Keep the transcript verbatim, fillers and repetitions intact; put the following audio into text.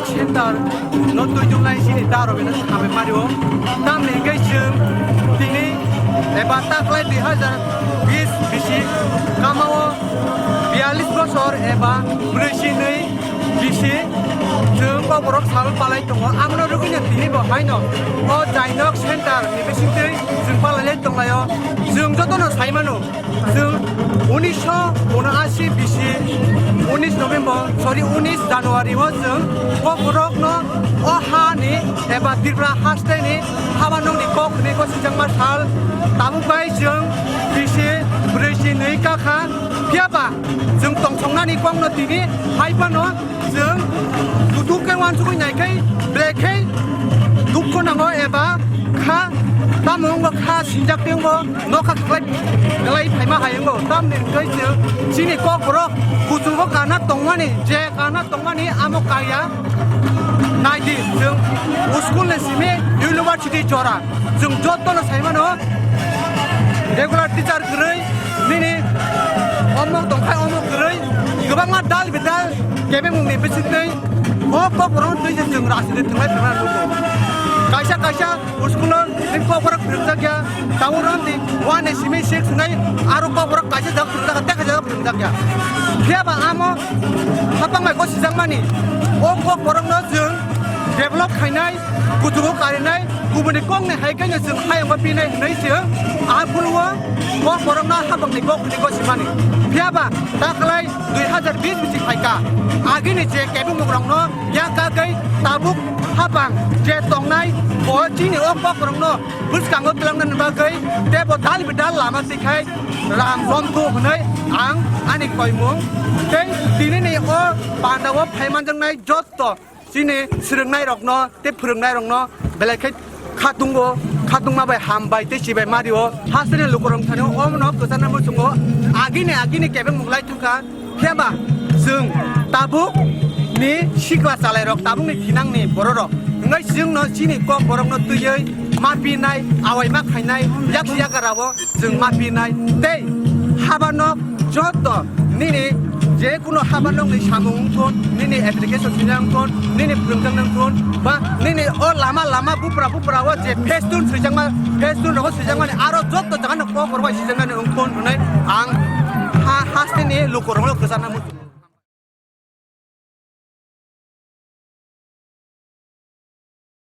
Center no twi dungnai chini da rok bini hambai mario. Tamni hwnkhe chwng tini eba taklai dui hazar bis bisi kamao biyalish bosor eba brwi si nwi bisi chwng Kokborok sal palai tongo. Amno rwgwino tini bo haino o Jainok Center ni bisingtwi chwng palai lai tonglaio. Chwng jotono sai mano. Chwng unisho unashi bisi, unis November, sorry, unis January o chwng Kokborokno o hani eba Tripura hasteni habanokni kok hwnwi gosijakma sal. Tabuk bai chwng bisi brwi si nwi kakha. Phiyaba chwng tongsongnani kokno tini hai phano Chwng kutuk khe uansugwi nai khe, belai khe dukho nango eba kha tamo wngbo kha sinjak tei wngbo nokha khlai, khlai phaima hai wngbo. Tamni hwnkhe chwng chini Kokborok kuchugo kana tongmani, je kana tongmani amo kaya nai di. Chwng school ni simi university jora. Chwng jotono sai mano, regular teacher kwrwi, nini omo tongkhai omo kwrwi, kwbangma dal bidal kebengmungni bisingtwi o Kokborok twi se chwng rajniti thwnglai thwngna nukgo. Kaisa kaisa school-o nini Kokborok phwrwngjakya, tabuk romdi one ni simi six hwnwi aro Kokborok kaisa jaga phwrwngjakya, tei kaisa jaga phwrwngjakya. Phiyaba amo hapang bai gosijakmani o Kokborokno chwng develop khainai, kuchugo karinai, kubuni kokni hai khe chwng hayungma pinai hwnwi se a phuru o Kokborokno hapangni kok hwnwi gosimani. Phiyaba taklai dui hazar bis bisi phaikha, agini je kebengmungrokno ya kagwi tabuk hapang je tongnai bo chini o Kokborokno bwskango twlangna bagwi tei bo dal bidal lama twikhai ram romthu hwnwi ang ani koimung tei tinini o pandao phaimanjaknai jotto chini swrwngnairokno tei phwrwngnairokno belai khe khatungo, khatungma bai hambai tei chibai mario. Hasteni lukurok thani omono kwchana muchungo agini agini kebengmung lai thangkha. Phiyaba chwng tabuk ni sikla chalairok, tabukni thinangni bororok wngwi chwngno chini Kokborokno twiwi mapinai, awai ma khainai, yak yakarao chwng mapinai tei habanok joto nini je kuno habanokni samung wngthun, nini application swijak wngthun, nini phwrwngjaknai wngthun, ba nini o lama lama bupra bupra o je Facetune swijakma, Facetune rogo swijakmani aro joto jagano Kokborok bai swijaknani wngthun hwnwi ang ha hasteni lukurokno kwchana muchungo.